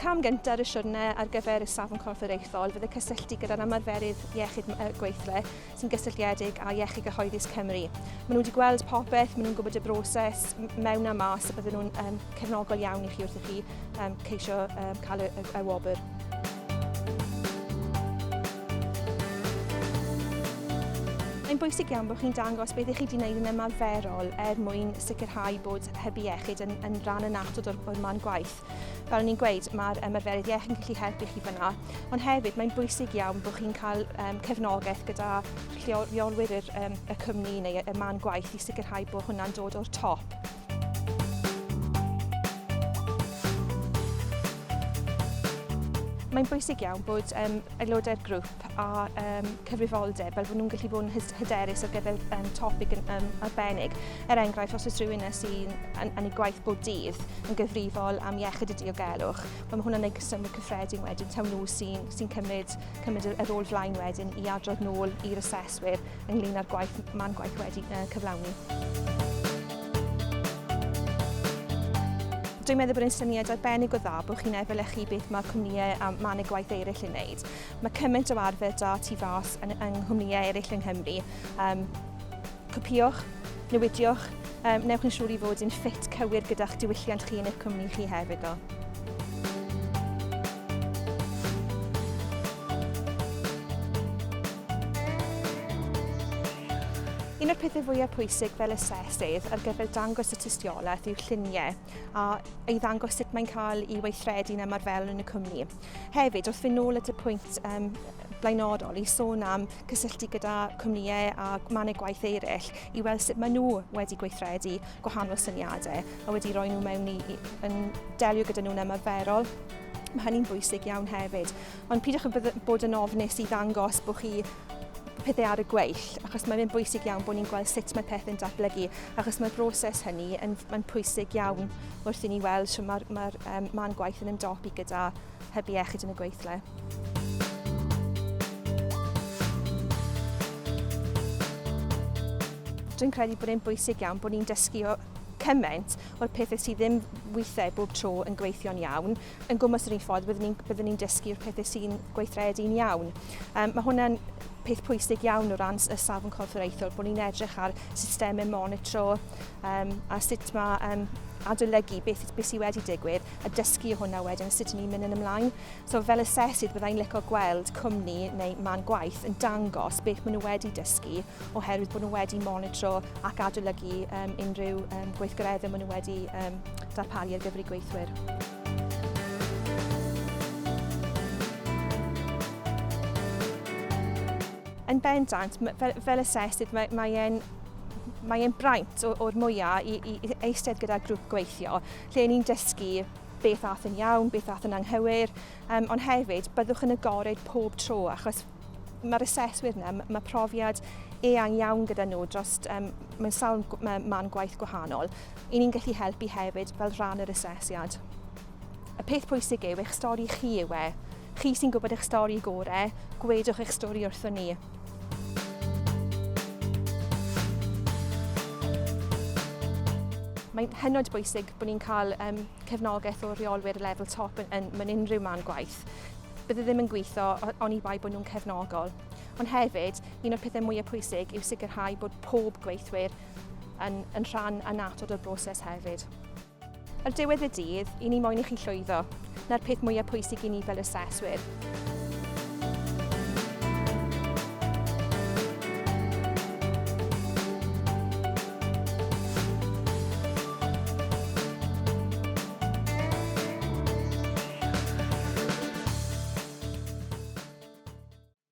Cam gyntaf ar y siwrne ar gyfer y safon corfforaethol fydd y cysylltu gyda'r ymarferydd iechyd gweithle sy'n gysylltiedig â Iechyd Cyhoeddus Cymru. Maen nhw wedi gweld popeth, maen nhw'n gwybod y broses mewn a mas a bydden nhw'n um, cefnogol iawn i chi wrth i chi um, ceisio um, cael y, y, y wobr. Mae'n bwysig iawn bod chi'n dangos beth ych chi wedi gwneud yn ymarferol er mwyn sicrhau bod hybu iechyd yn, yn rhan annatod o'r, o'r man gwaith. Fel o'n i'n gweud, mae'r ymarferydd iechyd yn gallu helpu chi fyna, ond hefyd mae'n bwysig iawn bod chi'n cael um, cefnogaeth gyda rheolwyr yr, um, y cwmni neu y man gwaith i sicrhau bod hwnna'n dod o'r top. Mae'n bwysig iawn bod um, aelodau'r grŵp a um, cyfrifoldeb fel bod nhw'n gallu bod yn hyderus ar gyfer um, topig yn, um, arbennig. Er enghraifft, os oes rhywun sy'n yn, yn ei gwaith bob dydd yn gyfrifol am iechyd y diogelwch, mae hwnna'n gwneud synnwyr cyffredin wedyn, taw nhw sy'n sy cymryd, cymryd y, y rôl flaen wedyn i adrodd nôl i'r aseswyr ynglyn â'r gwaith, man gwaith wedi uh, cyflawni. Dwi'n meddwl bod e'n syniad arbennig o dda bod chi'n efelychu beth mae cwmnïau a mannau gwaith eraill yn wneud. Mae cymaint o arfer da tu fas yn, yng nghwmnïau eraill yng Nghymru. Um, copiwch, newidiwch, um, newch yn siŵr i fod yn ffit cywir gyda'ch diwylliant chi yn eich cwmni chi hefyd. O. Un o'r pethau fwyaf pwysig fel asesydd ar gyfer dangos y tystiolaeth yw lluniau a ei ddangos sut mae'n cael ei weithredu'n ymarferol yn y cwmni. Hefyd, wrth fynd nôl at y pwynt um, blaenorol i sôn am cysylltu gyda cwmnïau a mannau gwaith eraill i weld sut maen nhw wedi gweithredu gwahanol syniadau a wedi rhoi nhw mewn i, i yn delio gyda nhw'n ymarferol. Mae hynny'n bwysig iawn hefyd. Ond pidwch yn bod yn ofnus i ddangos bod chi pethau ar y gweill, achos mae'n bwysig iawn bod ni'n gweld sut mae pethau'n datblygu, achos mae'r broses hynny yn, yn pwysig iawn wrth i ni weld sut mae'r mae um, man gwaith yn ymdopi gyda hybu iechyd yn y gweithle. Dwi'n credu bod e'n bwysig iawn bod ni'n dysgu o cymaint o'r pethau sydd ddim weithiau bob tro yn gweithio'n iawn, Yn gwmws yr un ffordd, byddwn ni'n byddwn ni'n dysgu'r pethau sy'n gweithredu'n iawn. Um, mae hwnna'n peth pwysig iawn o ran y safon corfforaethol, bod ni'n edrych ar systemau monitro um, a sut mae um, adolygu beth, beth sydd wedi digwydd a dysgu hwnna wedyn sut ni'n mynd yn ymlaen. So fel asesydd byddai'n licio gweld cwmni neu man gwaith yn dangos beth maen nhw wedi dysgu oherwydd bod nhw wedi monitro ac adolygu um, unrhyw um, gweithgareddau maen nhw wedi um, darparu ar gyfer eu gweithwyr. Yn bendant, fel, fel asesydd, mae, mae e'n mae e'n braint o'r mwyaf i, i, i eistedd gyda grŵp gweithio, lle ni'n dysgu beth ath yn iawn, beth ath yn anghywir, um, ond hefyd byddwch yn agored pob tro, achos mae'r aseswyr yna, mae profiad eang iawn gyda nhw dros um, mewn sawl man gwaith gwahanol. I ni'n gallu helpu hefyd fel rhan o'r asesiad. Y peth pwysig yw eich stori chi yw e. Chi sy'n gwybod eich stori gore, gwedwch eich stori wrthon ni. Mae'n hynod bwysig bod ni'n cael um, cefnogaeth o reolwyr lefel top yn, yn, mewn unrhyw man gwaith. Bydde ddim yn gweithio oni bai bod nhw'n cefnogol. Ond hefyd, un o'r pethau mwyaf pwysig yw sicrhau bod pob gweithwyr yn, yn rhan annatod o'r broses hefyd. Ar diwedd y dydd, i ni moyn i chi llwyddo. Na'r peth mwyaf pwysig i ni fel aseswyr.